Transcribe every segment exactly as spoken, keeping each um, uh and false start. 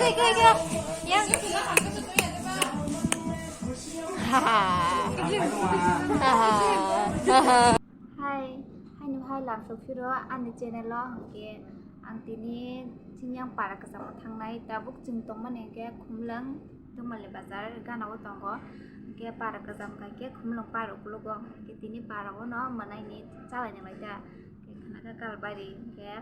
Hai, haino hai lam sokphiro ani channel o, hwnkhe ang tini Singjang para kwchamo thangnai. Tabuk chwng tongmani hwnkhe Khumlwng Dumali bazar gana o tongo, hwnkhe para kwcham kha khe Khumlwng para ukologo, hwnkhe tini para o no mwnaini chalai nanglaida, hwnkhe khna kha Kalbari, hwnkhe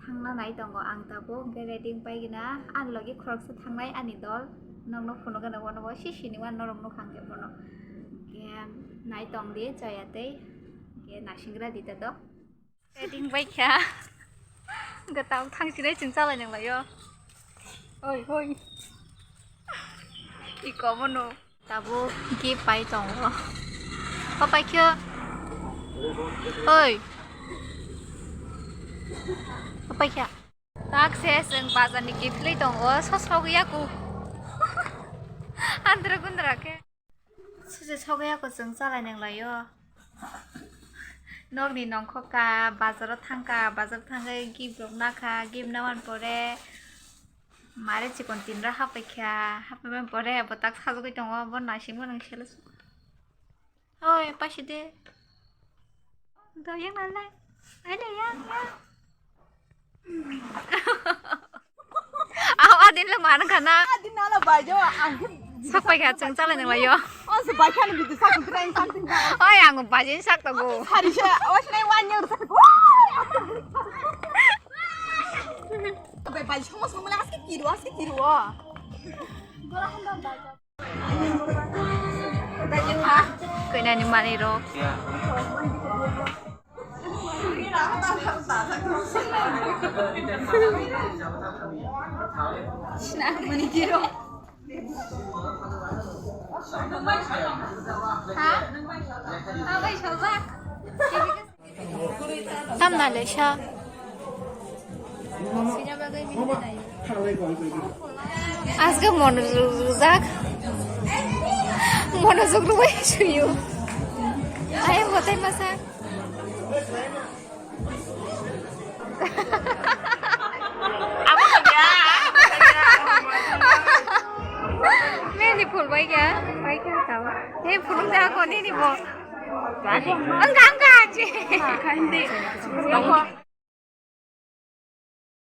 thangna nai tongo ang tabuk, hwnkhe ready wngpai gina ani logi khoroksa thangnai ani dol, nokno phunukgana bono bo sisini uan norok nukha hwnkhe bono, hwnkhe nai tongdi chaya tei, hwnkhe nasingra di ta do. Ready wngpai kha. Hwnkhe tabuk thangsinai chwng chalai nanglaio. Oi, hoi. Iko bono. Tabuk gift pai tongo. O paikha. Oi. O paikha. Tak se chwng bazar ni gift lwi tongo. Sosok ya ku. Andra gundra khe. Sose sogwi ako chwng chalai nanglaio. Nokni nongkhok ka, bazaro thangka, bazar thangwi gift rok nakha, gift naman pore mare chikon tinra hapaikha, hapaiman pore bo tak sajagwi tongo, bo naisingma nang sele sukha. Oi, paiside. Do yang nalai. Aile yang, yang. Aho adin le man khana. Adin nala bajo, ang khe. Sak pai kha chwng chalai nang laio. O se bai khani bidi sak kutra yang something. Oi, ang baji sak to go. Hari se, o se nai wan yang sak go. Bai bai sama sama la aske kiru, aske kiru. Gola handa bajo. Kwnani manwi rok. Ha? Tamna le sa. Aswk monojak rwjak. Monojak rwui suyo. Ayang bo tai masa. Abo kaya. Nini phul bai kha, bai kha tau. He phulung da ko nini bo. Angka, angka, aje. Hindi.